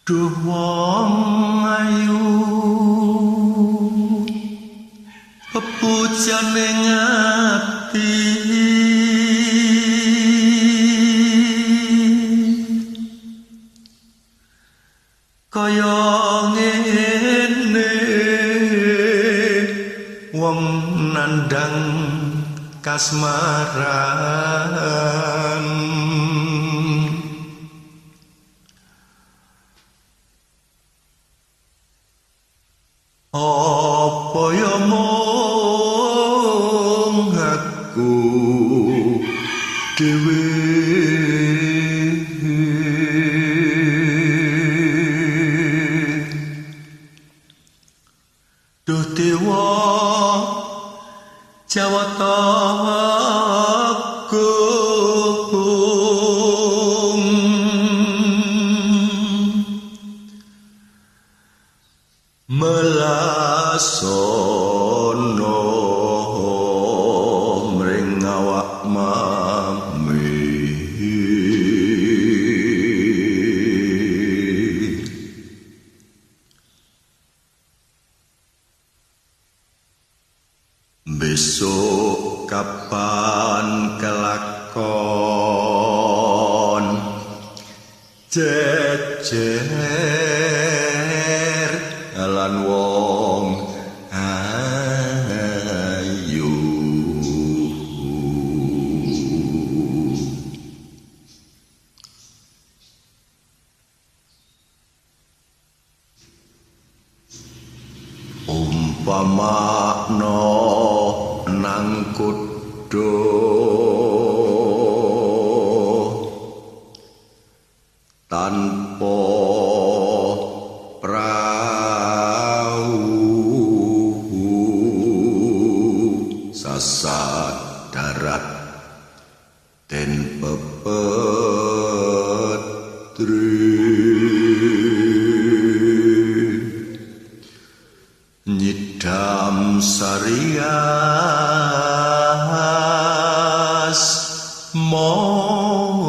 Duh wong ayu, pepujane ati, kaya ngene wong nandang kasmaran. Apa ya mung aku dhewe, duh dewa Jawata Agung, melasono mring awak mami. Besok kapan kelakon jejer lan wong ayu. Umpamakno nang kutha tanpa prau, sasat darat den pepetri, nyidam sarias mara.